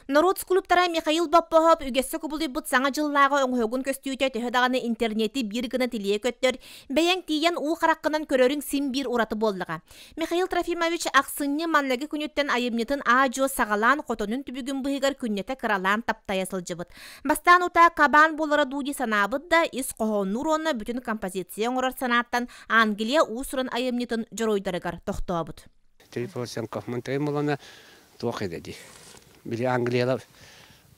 Норуот скульптора Михаил Боппоһоп үгэскэ кубулуйбут Саҥа дьыллааҕы оҥоһугун көстүүтэ төһө даҕаны интернети биир гына тилийэ көттөр, бэйэҥ тиийэн уу хараххынан көрөрүҥ син биир ураты буоллаҕа. Михаил Трофимович ахсынньы манныгы күнүттэн айымньытын аа-дьуо саҕалаан хотонун түбүгүн быһыгар күннэтэ кыралаан таптайа сылдьыбыт. Бастаан утаа кабаан буолара дуу дии санаабыт да, ис хоһооннуур уонна бүтүн композиция оҥорор санааттан Англия уус-уран айымньытын дьоруойдарыгар тохтообут. Трифосенко Монтей Мулана туох этэ дии. Били Англияла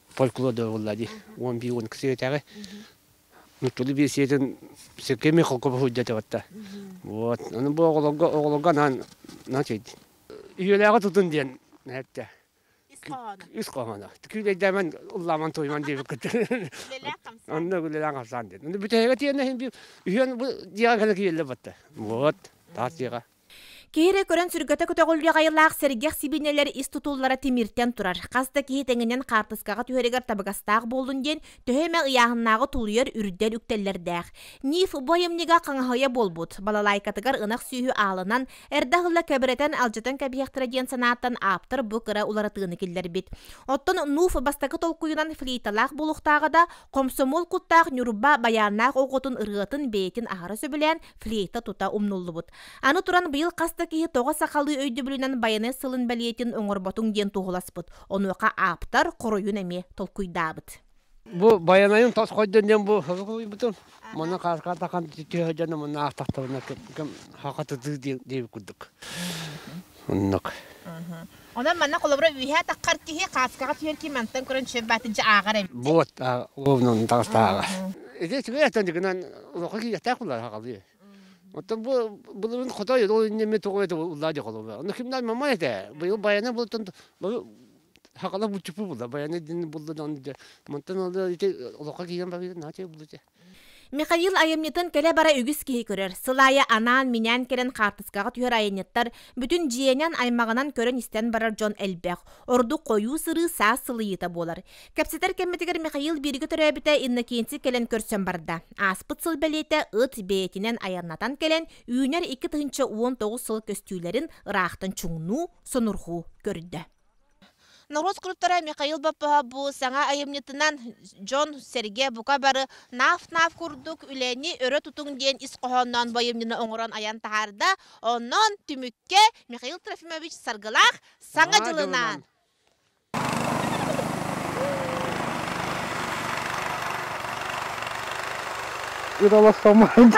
фольклор буолла дии. 11 он ксиэтээҕи. Нууччалыы биэсиэтин Сергей Михалков уһуйда Вот. Аны бу оҕолорго оҕолорго анаан наан Үйэлээҕи тутун диэн эттэ. Үс хоһооно. Күүлэйдээмэн уллааман туйман диэбиккит. Онно үлэлээх хамсаан диэн. Онно бүтэһигэ тиэнэ иһин биир үһүөн бу дьиэҕэ кэлэ киирэллэр батта. Вот. Таас дьиэҕэ. Киһи эрэ көрөн сүргэтэ көтөҕүллүөх айылаах сэргэх сибиинэлэр ис тутуллара тимиртэн турар. Хас да киһи тэҥинэн хаартыскаҕа түһэригэр табыгастаах буоллун диэн төһө эмэ ыйааһыннааҕы тулуйар үрдэл үктэллэрдээх. НИФ бу айымньыга хаҥаһыйа буолбут. Балалайкатыгар ынах сүөһү аалынан, эрдэ аһылла кэбирэтэн алдьатан кэбиһиэхтэрэ диэн санааттан ааптар бу кыра уларытыыны киллэрбит. Оттон НУФ бастакы толкуйунан флейталаах буолуохтааҕа да, хомсомуол куттаах Ньурба байааннаах оҕотун ырыатын бэйэтин аһара сөбүлээн флейта тута умнуллубут. Аны туран быйыл хас да киһи тоҕо сахалыы өйдөбүлүнэн байанай сылын бэлиэтин оҥорботуҥ диэн туоһуласпыт. Онуоха ааптар хоруйун эмиэ толкуйдаабыт. Бу байанайын тос хойдон диэн бу хойбутум. Манна хааска тахан түһэ дьоно манна аахтахтарына кэм хахатытыы диэбит курдук. Оннук. Онон манна холобура үөһээ таххар киһи хааскаҕа түһэр киһи мантан көрөн чөп баатынча ааҕар эбит. Вот, уобунан таҕыстааҕа. Ити үчүгэй аттан дигынан улахан киһиэхтээх булар хаҕалыы. Оттон бу былырын хотой ол иннеме тоҕо это уллаа дьохолуга. Ону кимнан мамай этэ. Быйыл баяна бултан хакала бучупу булла. Баяна дин булла дан мантан алда ити олохо киирэн барбыта наача буллуча. Михаил айымньытын кэлэ-бара үгүс киһи көрөр. Сыл аайы анаан-минээн кэлэн хаартыскаҕа түһэр айанньыттар бүтүн дьиэнэн, аймаҕынан көрөн-истэн барар дьон элбэх. Ордук хойуу сырыы саас сылыйыыта буолар. Кэпсэтэр кэммитигэр Михаил бииргэ төрөөбүтэ Иннокентий кэлэн көрсөн барда. Ааспыт сыл бэлиэтэ ыт бэйэтинэн айаннатан кэлэн, үүнэр 2019 сыл көстүүлэрин ыраахтан чуҥнуу, сонурҕуу көрдө. Норуот скульптора Михаил Боппоһо бу саҥа айымньытынан дьон-сэргэ бука бары наф-наф курдук үлэни өрө тутуҥ диэн ис хоһоонноон бу айымньыны оҥорон айан таһаарда. Онон түмүккэ Михаил Трофимович Саргылаах Саҥа дьылынаан! Ыталассаммын.